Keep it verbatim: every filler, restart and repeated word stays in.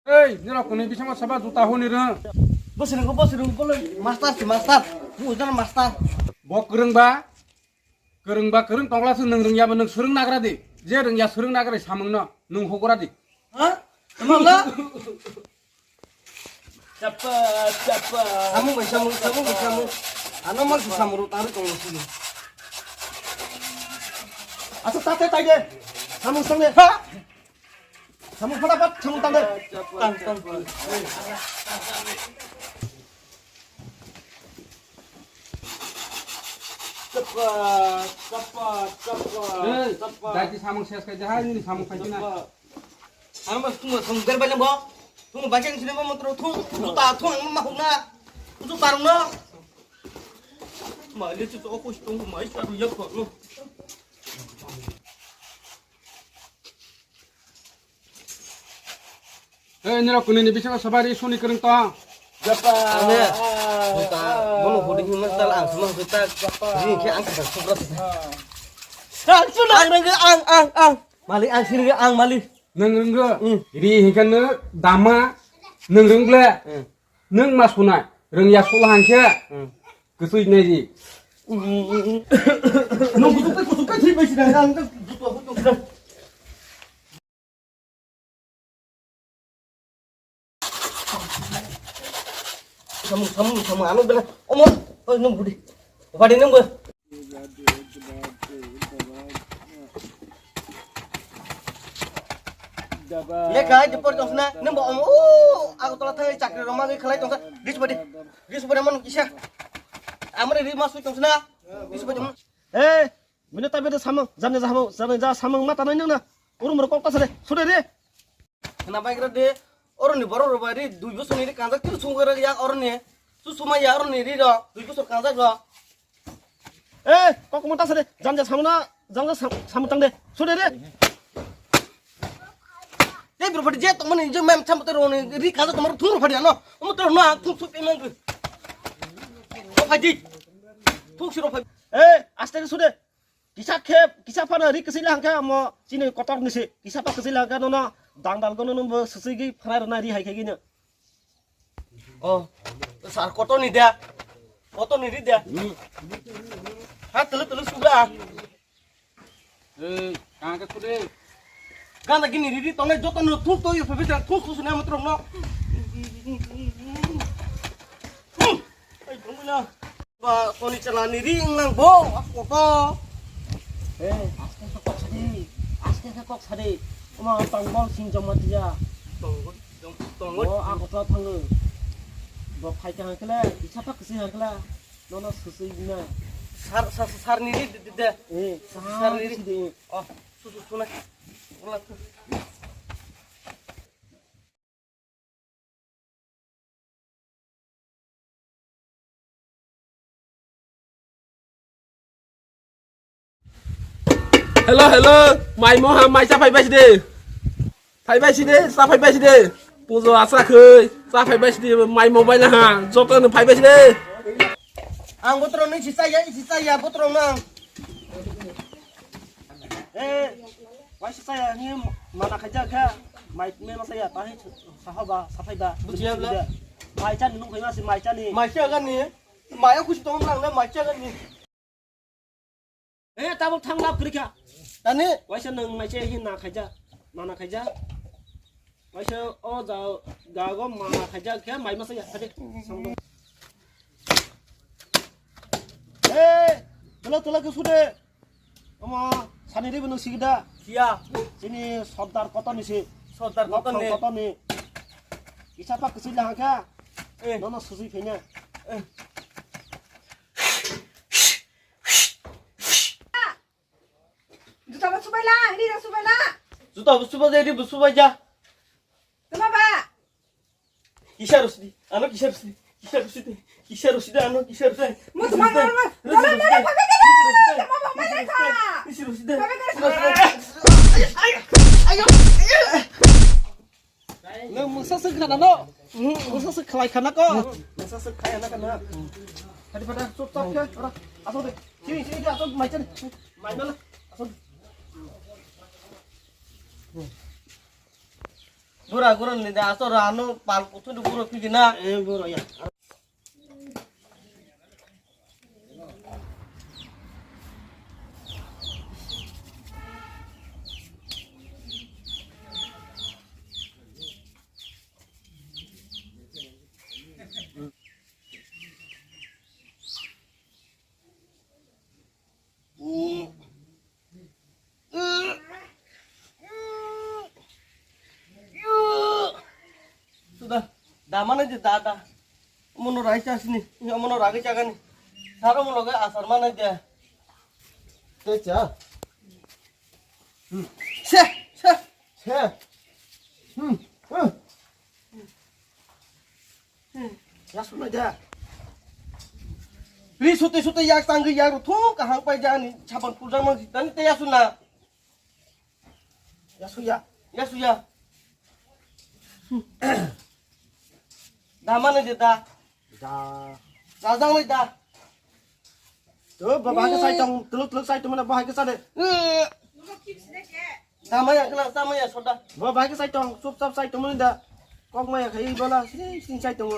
Ei, nirok kwnwi bisingo soba juta hwnwi rw. Bosrwng, bosrwng, bolo master si master. Bu ujana master. Bo kwrwngba, kwrwngba kwrwng tongla se nwng rwngya bo nwng swrwng nagra di. Je rwngya swrwng nagra samung no nwng hugra di. Ha? Tama la? Chapa, chapa. Samung bai samung, samung bai samung. Ano mal si samung ro taru tong sini. Asa tate tai de. Samung samung. Ha? Samung fatapat samung tang de. Tang, tang. Cepat, cepat, cepat, eh, cepat. Dati samung ses kai jahai ni samung kai jina. Cepat. Ano mas tunggu samung ber banyak bo. Tunggu banyak sini mo motor tung. Juta tung ma hukna. Untuk tarung no. Ma lihat tu aku tunggu ma isa tu ya kok no. Eh, nirok kwnwi ni bisingo soba ri suni kwrwng tong. Japa. Ane. Juta, bono hudi hima tal ang suma juta. Japa. Ri khe ang kisa subra. Ang suna. Ang rengge ang, ang, ang. Malik ang sini ang malik. Nwng rengge. Hmm. Ri hinkhe nw dama nwng renggle. Hmm. Nwng ma sunai. Rengya sula hangkhe. Hmm. Kwtwi nai ri. Nwng kutuk kai, kutuk kai thwi bai sina ang juta hutuk. Samung, samung, samung, ano bela. Omo, oi, nung budi. Badi nung bo. Lekha, di por tong sina, nung bo, omo, o, Agartala thangwi chakri roma gwi khlai tong sa. Dis badi, dis badi mon kisa. Amri ri mas tong sina. Dis badi mon. Eh, Bini tabi de samung, jani ja samung, jani ja samung ma tanai nang na. Urum rok kok ta sade, sude de. Na bai gra de, oroni borok rok bai ri, dui bosor ni ri kanjak, tir sung gra ya oroni. Su suma ya oroni ri ro, dui bosor kanjak ro. Eh, kok mo ta sade, jani ja samung na, jani ja sam-, samung tang de, sude de. Tei bro phadi je tongmani je mem cham tero ni ri khaja tongmani thung ro phadi ano. Omo tero no ang thung sui pemang. Ro phadi. Thung siro phadi. Eh, aste sude. Kisa khe, kisa phana ri kisi lang khe amo chini kotor nisi. Kisa pa kisi lang khe nono dang dal gono no bo sisi gi phana rona ri hai khe gino. Oh, sar kotor ni da. Kotor ni ri da. Ha tele tele suga. Eh, kang ke sude. Gana gini riri tongnai joto no thuk to yo phe phe thuk thuk sune amotro no. Ai bongla. Ba koni chala ni ri nang bo akoto. Eh, aste se kok sadi. Aste se kok sadi. Oma tangbol sing joma dia. Tangbol, tangbol. Oh, akoto thango. Bo phai kang kele, isa tak kesi kele. Nono susui bina. Sar, sar, sar ni di, di, di. Eh, sar ni di. Oh, su, su, su na. Wala su. Hello, hello. Mai moha, mai cha phai bai de. Phai bai side, cha phai bai side. Pujo asa khoi, cha phai bai side, mai mobile ha, joto no phai bai side. Ang botro ni si chaya, si chaya botro no. Eh, wai si chaya ni mana khaja kha, mai me ma chaya, tahi sahoba, saphai ba. Bujiya bla. Mai cha ni nung phai ma si mai cha ni. Mai cha ga ni, mai khusi tong lang le mai cha ga ni. Eh, tabuk thang lap kwrwi kha. Tani? Waisa nwng mai se hin na khaija, mana khaija. Waisa o ja, ga go mana khaija khe mai masa ya khade. Eh, tolo tolo ke sude. Omo sani ribu nung sigida. Kiya. Sini sordar kotor ni si. Sordar kotor ni. Kotor ni. Kisa pa kisi lah kha. Eh. Nono susi phenya. Eh. Juta bo subai la, ri rok subai la. Juta bo subai ja, ri bo subai ja. Tama ba? Kisa rosidi, ano kisa rosidi, kisa rosidi, kisa rosidi, ano kisa rosidi. Mo tama ma ma. Tama ma ma. Tama ma ma. Kisa rosidi. Ayo, ayo. Nwng mungsa swk khana no? Mungsa swk khlai khana ko? Mungsa swk khai khana kana? Hadi pada, chup chap khe, ora, asok de. Sini, sini khe asok, mai chani. Mai mala, asok. Gura gura ni da, asor ano pal kutu ni gura pigi na. Eh, gura ya. Sudah, damana je dada. Mono rai chasni, mono ragi chagani. Saro mono ga asar mana je. Techa. Se, se. Se. Hmm. Hmm. Ya suna ja. Ri sute sute yak tanggi yak ru thung kahang pai jani chapan kurjang mang jitani te ya suna. Ya suya. Ya suya. Damana je da. Da. Jajang le da. To baba ke sai tong, tuluk tuluk sai tong mana bahai ke sade. Damaya kena, damaya soda. Baba ke sai tong, sup sap sai tong mana da. Kok maya khai bola, sing sing sai tong.